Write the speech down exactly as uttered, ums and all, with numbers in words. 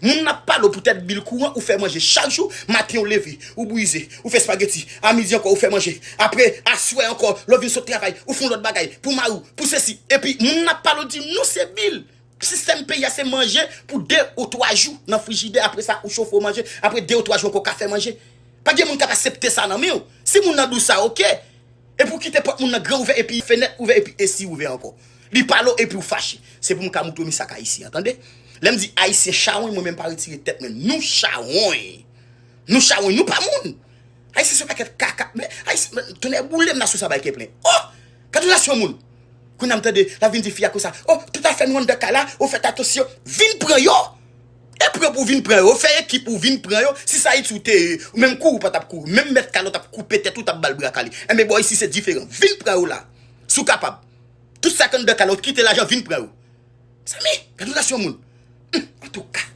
Moun nan ap pale w pou tèt bil kouran, ou fè manje chak jou, maten ou leve, ou brize, ou fè espageti, a midi ankò, ou fè manje, apre, aswè ankò, lè w vin sot travay, ou fè yon lòt bagay, pou mari w, pou sesi, epi moun nan ap pale w di nou se bil. Sistèm peyi a se manje pou de ou twa jou nan frijidè, apre sa ou chofe w manje, apre de ou twa jou ankò w ka fè manje. Pa gen moun k ap aksepte sa nan men w. Si moun nan di w sa, oke. Epi w kite pòt moun nan gran ouvè, epi fenèt ouvè, epi esi ouvè ankò. Li pale w epi w fache. Se pou m ka moutre w men sa k Ayisyen an, tande. Lè m di Ayisyen chawony, mwen menm pa retire tèt mwen. Nou chawony. Nou chawony, nou pa moun. Ayisyen se pakèt kaka. Men Ayisyen, men tonnè boule m nan sou sa bay kè plen. Oh! Gade yon nasyon moun. Kounye a m tande, l ap vin di fi a konsa, oh, tout afè nou anndan kay la, ou fèt atansyon, vin pran yo. E pran pou vin pran yo, fè ekip ou vin pran yo. Si se Ayiti ou te ye, ou menm kouri ou pa t ap kouri. Menm mèt kay la ou t ap koupe tèt ou, t ap ba l bra kale. Enben bò isi se diferan. Vin pran yo la. Si w kapab. Tout sa k anndan kay la, ou kite lajan, vin pran yo. Mezanmi, gade yon nasyon moun. Hum, antouka.